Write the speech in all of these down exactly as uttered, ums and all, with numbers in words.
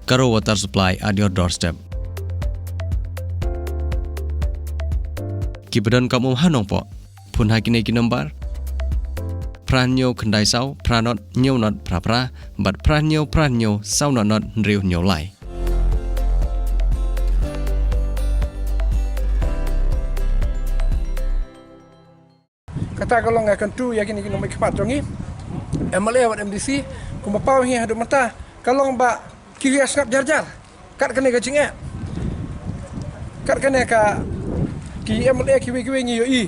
Karo Water Supply at your doorstep. Ki ba donkam um ha Nongpoh, phone ha kine ki nombar: phra hynñiew khyndai saw phra nod hynñiew nod phra phra bad phra hynñiew phra hynñiew saw nod nod hynriew hynñiew lai. Kata ka long ka kyntu ïa kine ki nongmihkhmat jong ngi, M L A bad M D C, kumba paw hi haduh mynta ka long ba ki ïa sngap jar jar. Kat kane ka jingeh, kat kane ka, ki M L A kiwei kiwei ngi ïohi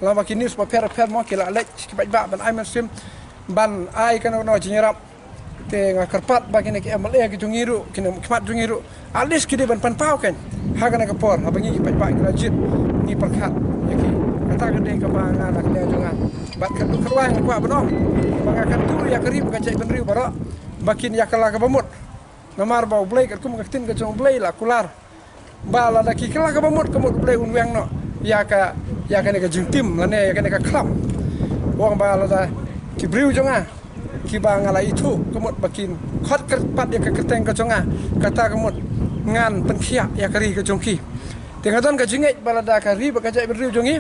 lyngba ki news bapher bapher mo, ki la leit ki paidbah ban ai mynsiem, ban ai kano kano jingïarap. Te nga kyrpad ba kine ki M L A ki jong ngi ruh, kine khmat jong ngi ruh, at least ki dei ban pynpaw kein ha kane ka por, haba ngi ki paidbah ngi la jied, ngi pyrkhat ïa ki. Kata ka dei kaba nga na ka liang jong nga. Bad ka dei kaba nga kwah ban ong ba nga kyntu ïa ka ri bad ka jaitbynriew baroh ba kin ïa kylla kaba mut. Namar ba U Blei, katkum ka ktien ka jong U Blei la kular ba lada ki kylla kaba mut, ka mut U Blei un weng noh ïa ka, ïa kane ka jingtim lane ïa kane ka khlam. Ong ba lada ki briew jong nga kiba nga la ithuh, ka mut ba kin khot kyrpad ïa ka kyrteng ka jong nga, kata ka mut ngan pynkhiah ïa ka ri ka jong ki. Te nga don ka jingngeit ba lada ka ri bad ka jaitbynriew jong ngi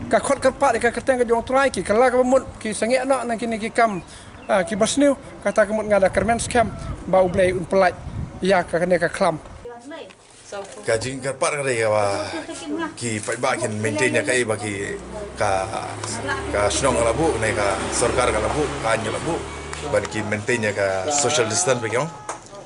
ka khot kyrpad ïa ka kyrteng ka jong U Trai, ki kylla kaba mut, ki sangeh noh na kine ki kam, ah, kiba sniew, kata ka mut nga da kyrmen skhem ba U Blei un pyllait ïa kane ka khlam. Ka jingkyrpad ka dei ba ki paidbah kin maintain ïa kaei ba ki, ka, ka shnong ka la buh ne ka sorkar ka la buh, ka aiñ ka la buh, ban ki maintain ïa ka social distance ba ki ong.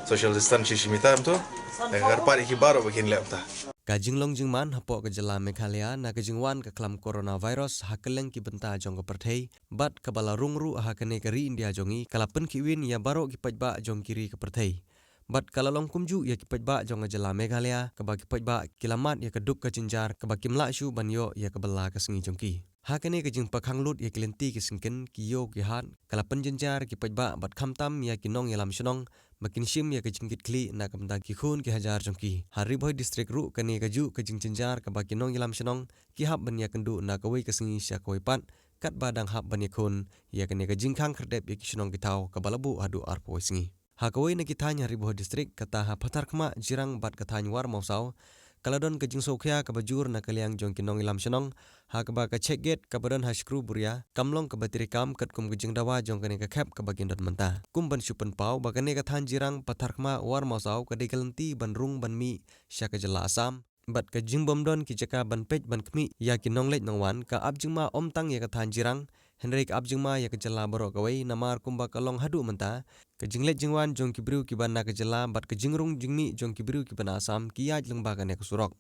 Social distance shi shi meter mynta. Ka kyrpad ïa ki baroh ba kin leh mynta. Ka jinglong jingman hapoh ka jylla Meghalaya na ka jingwan ka khlam coronavirus ha kylleng ki bynta jong ka pyrthei bad kaba la rung ruh ha kane ka ri India jong ngi ka la pynkhih win ïa baroh ki paidbah jong ki ri ka pyrthei. Bad ka la long kumjuh ïa ki paidbah jong ka jylla Meghalaya, kaba ki paidbah ki la mad ïa ka duk ka jynjar kaba kim lah shuh ban ïoh ïa ka bylla ka sngi jong ki. Ha kane ka jingpyrkhang lut ïa ki lynti ki syngkien, ki ïew ki hat, ka la pynjynjar ki paidbah bad khamtam ïa ki nongïalam shnong ba kin shim ïa ka jingkitkhlieh na ka bynta ki khun ki hajar jong ki. Ha Ri Bhoi District ruh kane kajuh ka jingjynjar kaba ki nongïalam shnong ki hap ban ïakynduh na kawei ka sngi sha kawei pat, katba dang hap ban ïakhun ïa kane ka jingkhang khyrdep ïa ki shnong ki thaw kaba la buh haduh arphew wei sngi. Ha kawei na ki thaiñ ha Ri Bhoi District, kata ha Patharkhmah, Jirang bad ka thaiñ Warmawsaw, ka la don ka jingsngewkhia kaba jur na ka liang jong ki nongïalam shnong, ha kaba ka check gate kaba don ha Shakruburia kam long kaba treikam katkum ka jingdawa jong kane ka khep kaba kin don mynta. Kum ban shu pynpaw ba kane ka thaiñ Jirang, Patharkhmah, Warmawsaw ka dei ka lynti ban rung ban mih sha ka jylla Assam, bad ka jingbym don ki jaka ban peit ban khmih ïa ki nongleit nongwan ka ap jingma ym tang ïa ka thaiñ Jirang, hynrei ka ap jingma ïa ka jylla baroh kawei, namar kumba ka long haduh mynta, ka jingleit jingwan jong ki briew kiba na ka jylla bad ka jingrung jingmih jong ki briew kiba na Assam ki ïaid lyngba kane ka surok.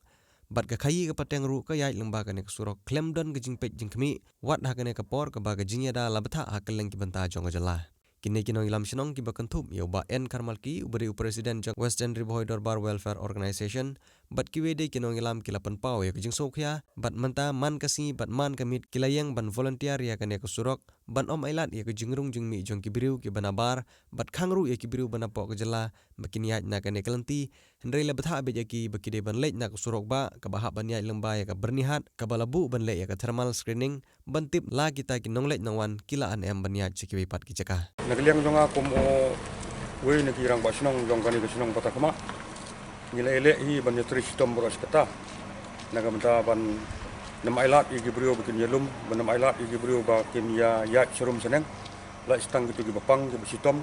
Bad ka khaïi ka pateng ruh ka ïaid lyngba kane ka surok khlem don ka jingpeit jingkhmih, wat ha kane ka por kaba ka jingïada la bthah ha kylleng ki bynta jong ka jylla. Kine ki nongïalam shnong kiba kynthup ïa u Bah N Kharmalki, uba dei u President jong Western Ri Bhoi Dorbar Welfare Organisation, bad kiwei de ki nongïalam ki la pynpaw ïa ka jingsngewkhia, bad mynta man ka sngi bad man ka miet ki la ïeng ban volunteer ïa kane ka surok, ban ym ailad ïa ka jingrung jingmih jong ki briew kiba nabar, bad khang ruh ïa ki briew ba napoh ka jylla ba kin ïaid na kane ka lynti, hynrei la bthah beit ïa ki ba ki dei ban leit na ka surok bah kaba hap ban ïaid lyngba ïa ka byrnihat kaba la buh ban leh ïa ka thermal screening, ban tip la kita ki nongleit nongwan ki la an em ban ïaid sha kiwei pat ki jaka. Na ka liang jong nga kum uwei na ki rangbah shnong jong kane ka shnong Patharkhmah, ngi la ïaleh hi ban ïatrei shitom baroh shi katta na ka bynta ban ym ailad ïa ki briew ba kin ïalum, ban ym ailad ïa ki briew ba kin ïa ïaid sharum shaneng, la shi tang kito kiba pang, kiba shitom,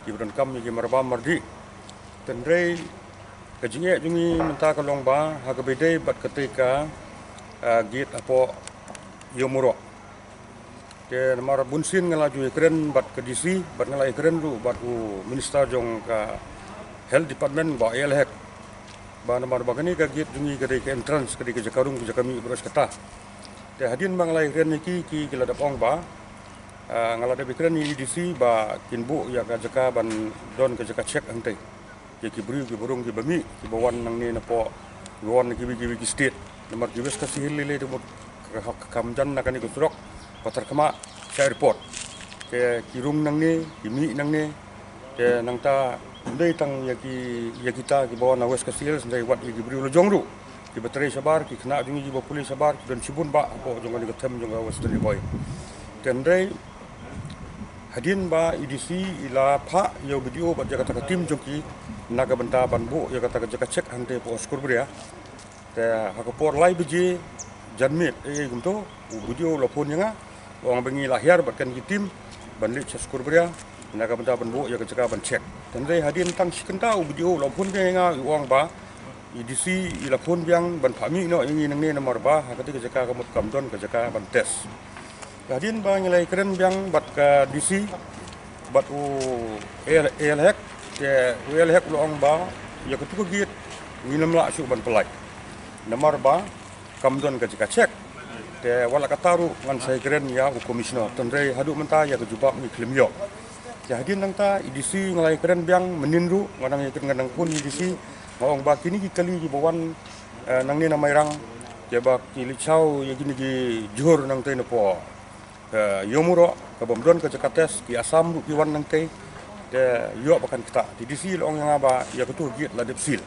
kiba donkam ïa ki marbam mardih. Hynrei ka jingeh jong ngi mynta ka long ba ha kaba ïadei bad katei ka, ah, gate hapoh Ïewmawrok, te namar bunsien nga la ju ïakren bad ka D C, bad nga la ïakren ruh bad u Minister jong ka Health Department, Bah A L Hek, ba namar ba kane ka gate jong ngi ka dei ka entrance, ka dei ka jaka rung ka jaka mih baroh shi katta. Te hadien ba nga la ïakren ïa ki, ki, ki la dep ong ba, ah, nga la dep ïakren ïa i D C ba kin buh ïa ka jaka ban don ka jaka check hangtei ïa ki briew kiba rung kiba mih, kiba wan nangne napoh, kiba wan na kiwei kiwei ki state. Namar ki West Khasi Hills lei lei te mut ka, ka, ka kham jan na kane ka surok Patharkhmah sha airport. Te ki rung nangne, ki mih nangne. Te nangta ym dei tang ïa ki, ïa kita kiba wan na West Khasi Hills, hynrei wat ïa ki briew la jong ruh kiba trei shabar, ki khynnah jong ngi kiba pule shabar, ki don shibun bah hapoh jong kane ka them jong ka Western Ri Bhoi. Te hynrei Hadien ba i D C i la phah ïa u B D O bad ïa kata ka team jong ki na ka bynta ban buh ïa kata ka jaka check hangtei hapoh Skurbaria. Te ha ka por lai baje janmiet, eh, kumto, u B D O u la phone ïa nga, u ong ba ngi la hiar bad kane ka team ban leit sha Skurbaria na ka bynta ban buh ïa ka jaka ban check. Te hynrei hadien tang shi kynta u B D O u la phone biang ïa nga, u ong ba i D C i la phone biang ban phah mih noh ïa ngi nangne namar ba ha kata ka jaka ka mut kam don ka jaka ban test. Hadien ba ngi la ïakren biang bad ka D C bad u L, L Hek, te u L Hek u la ong ba ïa katu ka gate ngim lah shuh ban pynlait namar ba kam don ka jaka check. Te wat la katta ruh ngan sa ïakren ïa u commissioner, te hynrei haduh mynta ïa ka jubab ngi khlem ïoh. Te hadien nangta i D C nga la ïakren biang mynnin ruh, nga dang ïakren, nga dang phone ïa i D C, nga ong ba kine ki kali kiba wan, eh, nangne na Mairang, kiba ki leit shaw ïa kine ki jhur nangtei napoh, eh, Ïewmawrok, kaba ym don ka jaka test, ki Assam ruh ki wan nangtei. Te ïoh ba kan ktah. Te i D C i la ong ïa nga ba ïa katu ka gate la dep seal.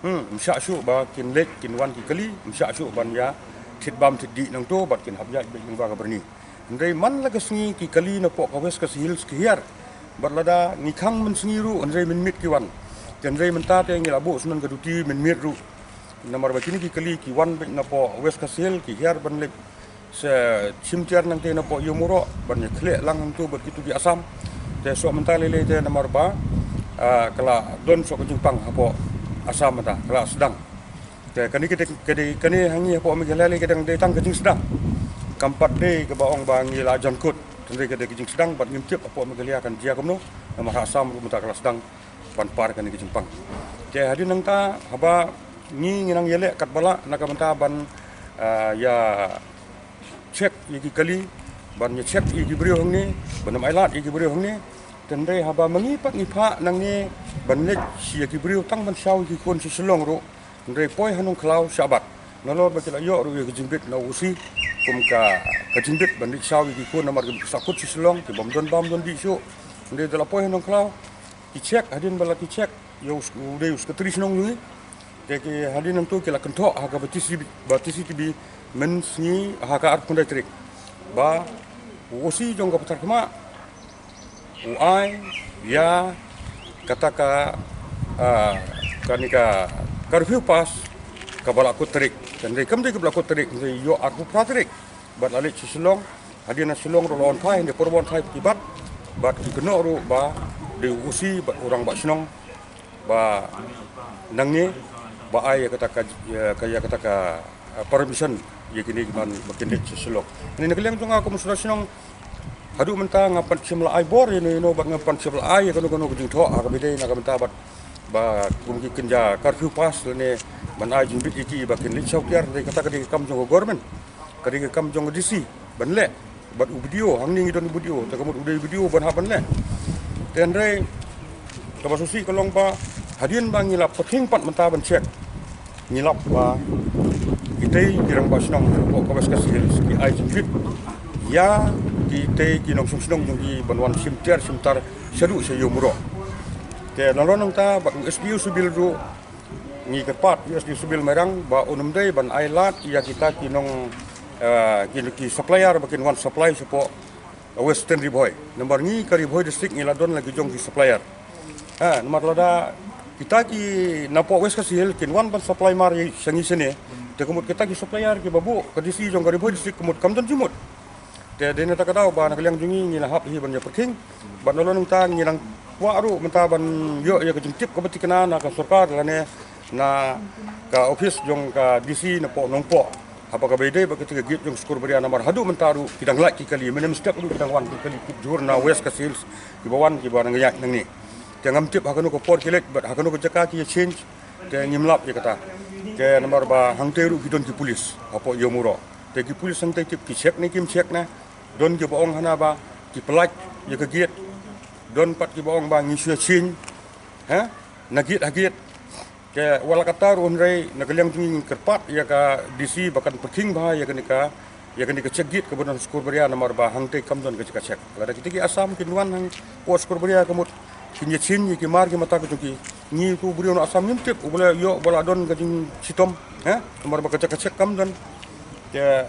Hmm, ym shah shuh ba kin leit kin wan ki kali, ym shah shuh ban ïa thied bam thied dih nangto bad kin hap ïaid beit lyngba ka byrni. Hynrei man la ka sngi ki kali napoh ka West Khasi Hills ki hiar. Bad lada ngi khang mynsngi ruh hynrei mynmiet ki wan. Te hynrei mynta te ngi la buh sngewbha ka duty mynmiet ruh. Namar ba kine ki kali ki wan beit napoh West Khasi Hills, ki hiar ban leit sha shim tiar nangtei napoh Ïewmawrok ban ïa khleh lang hangto bad kitu ki Assam. Te shuh mynta lei lei te namar ba, ah, ka la don shuh ka jingpang hapoh Assam mynta, ka la sdang. Te kane ka dei, ka dei, kane ha ngi hapoh Meghalaya lei ka dang dei tang ka jingsdang. Kam pat dei kaba ong ba ngi la jan kut. Te hynrei ka dei ka jingsdang bad ngim tip hapoh Meghalaya kan jia kumno. Namar ha Assam ruh mynta ka la sdang ban par kane ka jingpang. Te hadien nangta haba ngi ngi nang ïaleh katba lah na ka bynta ban, ah, ïa check ïa ki kali, ban ïa check ïa ki briew hangne, ban ym ailad ïa ki briew hangne. Te hynrei haba ma ngi pat ngi phah nangne ban leit sha ïa ki briew tang ban shaw ïa ki khun sha Shillong ruh, hynrei poi ha Nongkhlaw shah bat. Nalor ba ki la ïoh ruh ïa ka jingbit na u O C kum ka, ka jingbit ban leit shaw ïa ki khun namar ki sahkut sha Shillong, ki bym don bam don dih shuh. Hynrei da la poi ha Nongkhlaw, ki check, hadien ba la ki check ïa u, u dei u Secretary Shnong jong ngi. Te ki hadien nangto ki la kynthoh ha kaba T C B, ba T C T V mynsngi ha ka arphew khyndai tarik ba u O C jong ka Patharkhmah u ai ïa kata ka, ah, kane ka curfew pass kaba la kut tarik. Te hynrei kam dei kaba la kut tarik, hynrei ïoh arphew phra tarik. Bad la leit sha Shillong, hadien na Shillong ruh la wan phai, hynrei por ba wan phai ki bat, bad ki kynnoh ruh ba dei u O C bad u Rangbah Shnong ba nangne ba ai ïa kata ka, ïa ka, ïa kata ka, ah, permission ïa kine ki man ba kin leit sha Shillong. Hynrei na ka liang jong nga kum u Sordar Shnong, haduh mynta ngam pat shym la ai bor ïano ïano bad ngam pat shym la ai ïa kano kano ka jingthoh ha kaba ïadei na ka bynta bad ba kum ki kynja curfew pass lane ban ai jingbit ïa ki ba kin leit shaw tiar, hynrei kata ka dei ka kam jong ka government, ka dei ka kam jong ka D C ban leh. Bad u B D O, hangne ngi don u B D O, te ka mut u dei u B D O ban hap ban leh. Te hynrei kaba sngewsih ka long ba hadien ba ngi la pyrkhing pat mynta ban check, ngi lap ba kitei ki Rangbah Shnong hapoh ka West Khasi Hills ki ai jingbit ïa kitei ki nongshong shnong jong ki ban wan shim tiar shim tar shaduh sha Ïewmawrok. Te nalor nangta bad u S D O Civil ruh ngi kyrpad ïa u S D O Civil Mairang ba un ym dei ban ai lad ïa kita ki nong, eh, ki, ki supplier ba kin wan supply shapoh Western Ri Bhoi. Namar ngi ka Ri Bhoi District ngi la don la ki jong ki supplier. Ha, namar lada kita ki napoh West Khasi Hills kin wan ban supply mar ïa sha ngi shane, te ka mut kita ki supplier kiba buh ka D C jong ka Ri Bhoi District ka mut kam don jingmut. Te dei na kata ka daw ba na ka liang jong ngi ngi la hap hi ban ïa pyrkhing. Bad nalor nangta ngi nang kwah ruh mynta ban ïoh ïa ka jingtip kaba thikna na ka sorkar lane na ka ophis jong ka D C napoh Nongpoh. Haba kaba ïadei bad kata ka gate jong Skurbaria namar haduh mynta ruh ki dang lait ki kali, mynne mynstep ruh ki dang wan ki kali ki jhur na West Khasi Hills kiba wan kiba nang ïaid nangne. Te ngam tip ha kano ka por ki leit bad ha kano ka jaka ki ïa change. Te ngim lap ïa kata. Te namar ba hangtei ruh ki don ki pulis hapoh Ïewmawrok. Te ki pulis hangtei tip ki check ne kim check ne. Don kiba ong hana ba ki pynlait ïa ka gate. Don pat kiba ong ba ngi shu ïa change, ha, na gate ha gate. Te wat la katta ruh hynrei na ka liang jong ngi ngi kyrpad ïa ka D C ba kan pyrkhing bha ïa kane ka, ïa kane ka check gate kaba don Skurbaria namar ba hangtei kam don ka jaka check. Lada kita ki Assam kin wan hangpoh Skurbaria ka mut kin ïa change ïa ki mar ki mata ka jong ki. Ngi tu briew na Assam ngim tip uba la ïoh uba la don ka jingshitom, ha, namar ba ka jaka check kam don. Te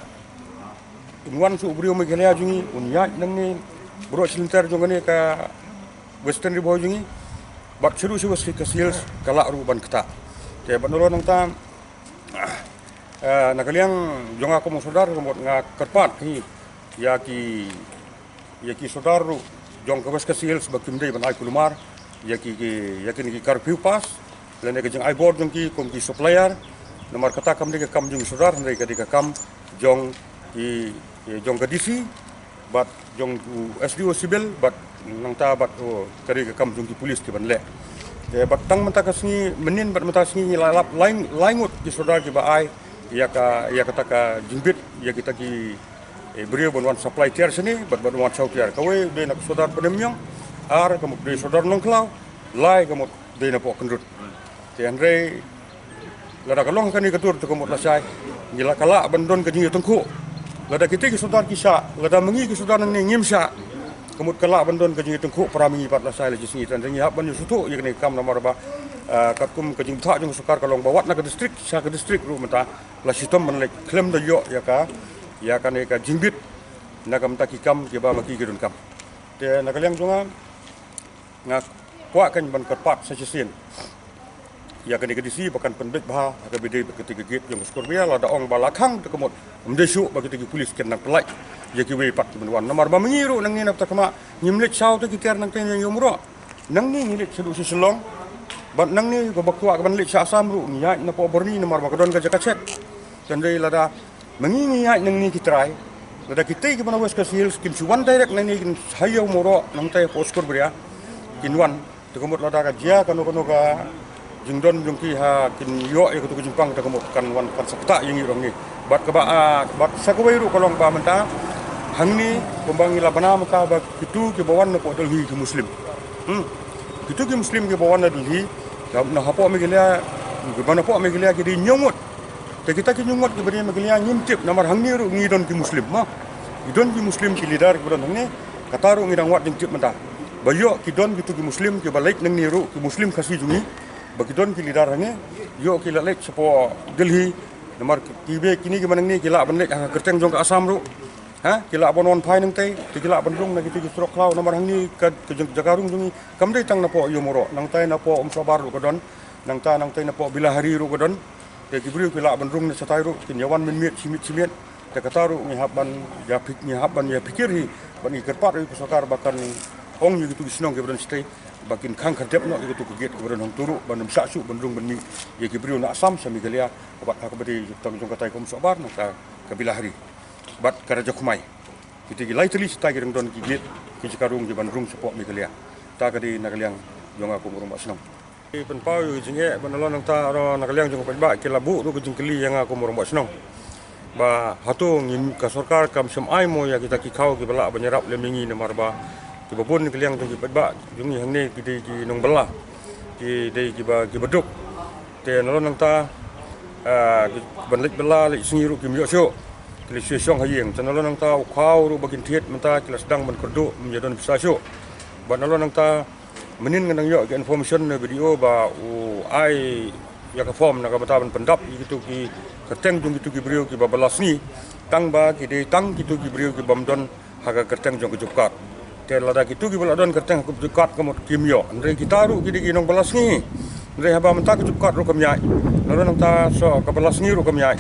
un wan sha u briew Meghalaya jong ngi, un ïaid nangne, baroh shi lynter jong kane ka Western Ri Bhoi jong ngi, bad shaduh shi West Khasi Hills ka lah ruh ban ktah. Te bad nalor nangta, ah, na ka liang jong nga kum u sordar, ka mut nga kyrpad hi ïa ki, ïa ki sordar ruh jong ka West Khasi Hills ba kim dei ban ai kulmar ïa ki, ki, ïa kine ki curfew pass lane ka jingai bor jong ki kum ki supplier. Namar kata kam dei ka kam jong ki sordar, hynrei ka dei ka kam jong ki, jong ka D C bad jong u S D O Civil bad nangta bad, oh, ka dei ka kam jong ki police ki ban leh. Te bad tang mynta ka sngi, mynnin bad mynta ka sngi ngi la lap lai, lai ngut ki sordar kiba ai ïa ka, ïa kata ka jingbit ïa kita ki, eh, briew ban wan supply tiar shane bad ban wan shaw tiar. Kawei dei na ka sordar Pyndenmïong, ar ka mut dei sordar Nongkhlaw, lai ka mut dei na Pohkynrut. Te hynrei lada ka long kane ka dur te ka mut lashai ngi la, ka lah ban don ka jingïatyngkhuh. Lada kita ki sordar ki shah, lada ma ngi ki sordar nangne ngim shah, ka mut ka lah ban don ka jingïatyngkhuh para ma ngi pat lashai la shi sngi. Te hynrei ngi hap ban ïasngewthuh ïa kane ka kam namar ba, ah, katkum ka jingbthah jong ka sorkar ka long ba wat na ka district sha ka district ruh mynta la shitom ban leit khlem da ïoh ïa ka, ïa kane ka jingbit na ka bynta ki kam kiba ma ki ki donkam. Te na ka liang jong nga, nga kwah kan ban kyrpad sa shisien ïa kane ka D C ba kan pynbeit bha ha kaba ïadei bad kata ka gate jong ka Scorbria. Lada ong ba la khang te ka mut ym dei shuh ba kita ki police kin nang pynlait ïa kiwei pat ki ban wan. Namar ba ma ngi ruh nangne na bynta khmat ngim leit shaw te ki tiar nangta ïa ïoh mroh. Nangne ngi leit shaduh sha Shillong bad nangne kaba kwah ka ban leit sha Assam ruh ngi ïaid na Pohborni namar ba ka don ka jaka check. Te hynrei lada ma ngi ngi ïaid nangne ki trai, lada kitei kiba na West Khasi Hills kin shu wan direct nangne kin shu ïoh mroh nangta hapoh Scorbria kin wan. Te ka mut lada ka jia kano kano ka jingdon jong ki ha kin ïoh ïa katu ka jingpang te ka mut kan wan kan sa ktah ïa ngi ruh hangne. Bad kaba, ah, bad sa kawei ruh ka long ba mynta hangne kumba ngi la bna mynta ba kitu kiba wan na poh Delhi ki Muslim. Hmm. Kitu ki Muslim kiba wan na Delhi, na hapoh Meghalaya, kiba na poh Meghalaya ki dei hynñiew ngut. Te kita ki hynñiew ngut kiba dei Meghalaya ngim tip namar hangne ruh ngi don ki Muslim ma. Ngi don ki Muslim ki leader kiba don hangne, kata ruh ngi dang wad jingtip mynta. Ba ïoh ki don kitu ki Muslim kiba leit nangne ruh ki Muslim Khasi jong ngi, ba ki don ki leader hangne, ïoh ki la leit shapoh Delhi, namar ki, kiba kine kiba nangne ki lah ban leit ha ka kyrteng jong ka Assam ruh. Ha, ki lah ban wan phai nangtei, te ki lah ban rung na kitu ki surok khlaw namar hangne ka, ka jong, jaka rung jong ngi kam dei tang na poh Iewmawrok, nangtai na poh Umsohbar ruh ka don, nangta nangtai na poh Bilahari ruh ka don. Te ki briew ki lah ban rung na shatai ruh, kin ïa wan mynmiet shi miet shi miet. Te kata ruh ngi hap ban ïa phik, ngi hap ban ïa phikir hi, ban ïa kyrpad ruh ïa ka sorkar ba kan ong ïa kitu ki shnong kiba don shatei ba kin khang khyrdep noh ïa kitu ki gate kiba don hangto ruh, ban ym shah shuh ban rung ban mih ïa ki briew na Assam sha Meghalaya, bad ha kaba dei tang jong katai ka Umsohbar nangta ka Bilahari bad ka Rajakhumai. Kita ki lai tylli shatai ki dang don ki gate, ki jaka rung kiban rung shapoh Meghalaya. Ta ka dei na ka liang jong nga kum u rangbah shnong. Pynpaw ïa ka jingeh, bad nalor nangta ruh na ka liang jong ka paidbah ki la buh ruh ka jingkylli ïa nga kum u rangbah shnong ba hato ngim, ka sorkar kam shym ai mo ïa kita ki khaw kiba lah ban ïarap lem ïa ngi namar ba kiba bun na ka liang jong ki paidbah jong ngi hangne ki dei ki nongbylla, ki dei kiba, kiba duk. Te nalor nangta, ah, ki ban leit bylla leit sngi ruh kim ïoh shuh. Ki leit shuwa shong ha ïing. Te nalor nangta u khaw ruh ba kin thied mynta ki la sdang ban kyrduh, ym ïa don pisa shuh. Bad nalor nangta mynnin nga dang ïoh ka information na B D O ba u ai ïa ka form na ka bynta ban pyndap ïa kitu ki kyrteng jong kitu ki briew kiba bylla sngi. Tang ba ki dei tang kitu ki briew ki bym don ha ka kyrteng jong ka job card. Te lada kitu kiba la don kyrteng ha ka job card ka mut kim ïoh. Hynrei kita ruh ki dei ki nongbylla sngi. Hynrei haba mynta ka job card ruh kam ïaid, nalor nangta shuh ka bylla sngi ruh kam ïaid.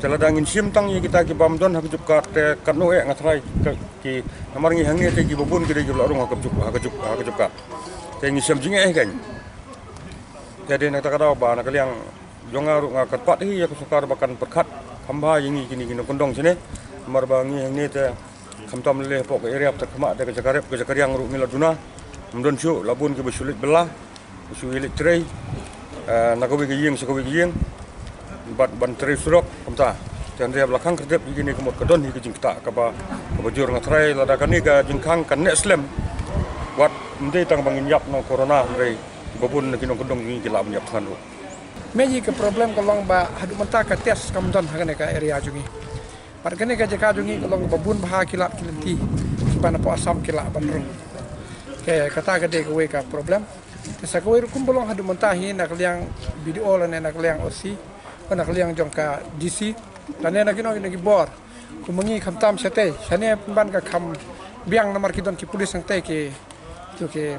Te lada ngin shim tang ïa kita ki bym don ha ka job card te katno eh nga tharai ka, ki, namar ngi hangne te kiba bun ki dei kiba la rung ha ka job, ha ka job, ha ka job card. Te ngi shem jingeh hi kein. Te dei na kata ka daw ba na ka liang jong nga ruh nga kyrpad hi ïa ka sorkar ba kan pyrkhat kham bha ïa ngi kine ki nongkyndong shane. Namar ba ngi hangne te khamtam lei hapoh ka area Pteh Khmah te ka jaka rep ka jaka riang ruh ngi la duna. Ym don shuh, la bun kiba shu leit bylla, shu ïaleit trei, eh, na kawei ka ïing sha kawei ka ïing. Bad ban trei surok kumta. Te hynrei haba la khang khyrdep ïa kine ka mut ka don hi ka jingktah kaba, kaba jur. Nga tharai lada kane ka jingkhang kan neh slem, wat ym dei tang ba ngin ïap na corona hynrei kiba bun na ki nongkyndong jong ngi ki lah ban ïap thngan ruh. Mynta ka problem ka long ba haduh mynta ka test kam don ha kane ka area jong ngi. Bad kane ka jaka jong ngi ka long ba bun bha ki lad ki lynti kiba na poh Assam ki lah ban rung. Te kata ka dei kawei ka problem. Te sa kawei ruh kumba long haduh mynta hi na ka liang B D O lane na ka liang O C, na ka liang jong ka D C, lane na kino kino ki bor, Kum ma ngi khamtam shatei, shane pynban ka kham biang namar ki don ki police hangtei ki, tu ki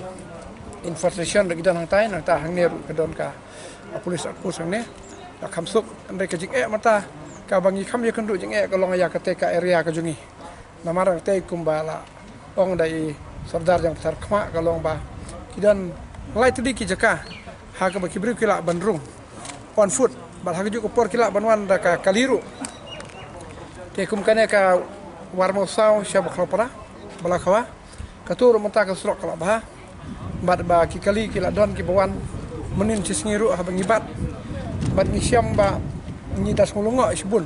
infiltration ruh ki don hangtai, nangta hangne ruh ka don ka, a police outpost hangne. Ka kham suk, hynrei ka jingeh mynta, kaba ngi kham ïakynduh jingeh ka long ïa katei ka area ka jong ngi. Namar hangtei kumba la ong da i Sordar Jaiñtia Khmat ka long ba ki don lai tylli ki jaka ha kaba ki briew ki lah ban rung on foot, bad ha kajuh ka por ki lah ban wan da ka kali ruh. Te kum kane ka War Mawsaw sha Bakhlaw Para, Bakhlaw Khawa, kato ruh mynta ka surok ka la bha. Bad ba ki kali ki la don kiba wan mynnin shi sngi ruh haba ngi bat. Bad ngi shem ba ngi da sngewlyngngoh shibun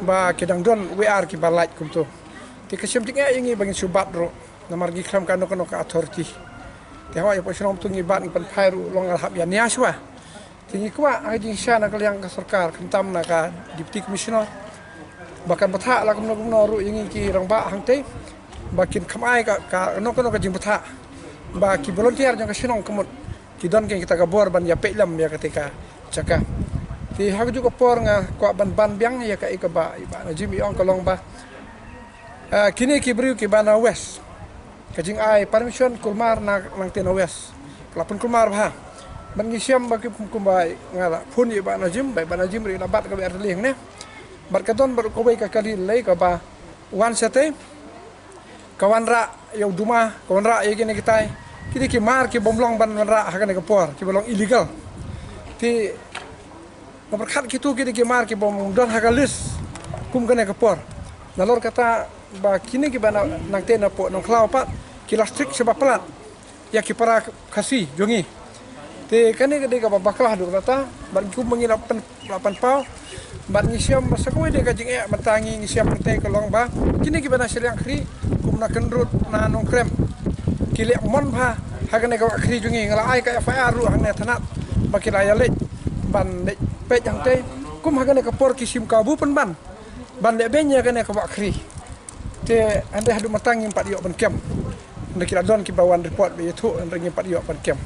ba ki dang don wei ar kiba lait kumto. Te ka shem jingeh ïa ngi ba ngin shu bat ruh, namar ngi khlem kano kano ka authority. Te haba ïa poi shnong tu ngi bat ngi pynphai ruh long nga hap ïa nia shuwa. Te ngi kwah ha ka jingshisha na ka liang ka sorkar, khamtam na ka Deputy Commissioner, ba kan bthah la kumno kumno ruh ïa ngi ki rangbah hangtei, ba kin kham ai ka, kano kano ka jingbthah, ba ki volunteer jong ka shnong ka mut ki don kein kita ka bor ban ïa peit lem ïa katei ka jaka. Te ha kajuh ka por nga kwah ban ban biang ïa kaei kaba i Bah Najim i ong ka long ba, ah, kine ki briew kiba na West, ka jingai permission kulmar na nangtei na West ka la pynkulmar bha. Bad ngi shem ba ki kum, kumba nga la phone ïa i Bah Najim, ba i Bah Najim ruh i la bat kaba ar tylli hangne. Bad ka don bad kawei ka kali lei kaba wan shatei, ka wanrah ïa u duma, ka wanrah ïa kine kitai. Ki dei ki mar kibym long ban wanrah ha kane ka por, kiba long illegal. Te nga pyrkhat kito ki dei ki mar kibym don ha ka list kum kane ka por. Nalor kata ba kine kiba na, nangtei na pdeng Nongkhlaw pat ki la strict shaba palat ïa ki para Khasi jong ngi. Te kane ka dei kaba bakla haduh katta, bad kum ma ngi la pyn, la pynpaw. Bad ngi shem ba sa kawei de ka jingeh mynta ngi, ngi shem hangtei ka long ba kine kiba na shiliang Khri, kum na Kyndrut, na Nongkrem, ki leh mon bha ha kane ka wah Khri jong ngi. Nga la ai ka F I R ruh hangne thanat ba ki la ïa leit ban leit peit hangtei. Kum ha kane ka por ki shim kabu pynban ban leh beiñ ïa kane ka wah Khri. Te hynrei haduh mynta ngim pat ïoh ban kem. Hynrei ki la don kiba wan report ba ïathuh, hynrei ngim pat ïoh ban kem.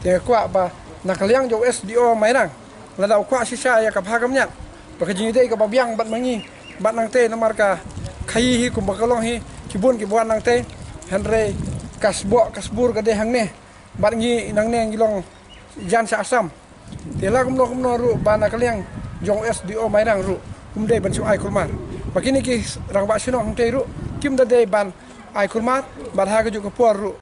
Te nga kwah ba na ka liang jong u S D O Mairang, lada u kwah shisha ïa ka bha ka miat, ba ka jingïadei kaba biang bad ma ngi, bad nangtei namar ka khaïi hi kumba ka long hi, ki bun kiba wan nangtei. Hynrei ka sboh ka sbur ka dei hangne, bad ngi nangne ngi long jan sha Assam. Te la kumno kumno ruh ba na ka liang jong u S D O Mairang ruh um dei ban shu ai kulmar. Ba kine ki rangbah shnong hangtei ruh kim da dei ban ai kulmar, bad ha kajuh ka por ruh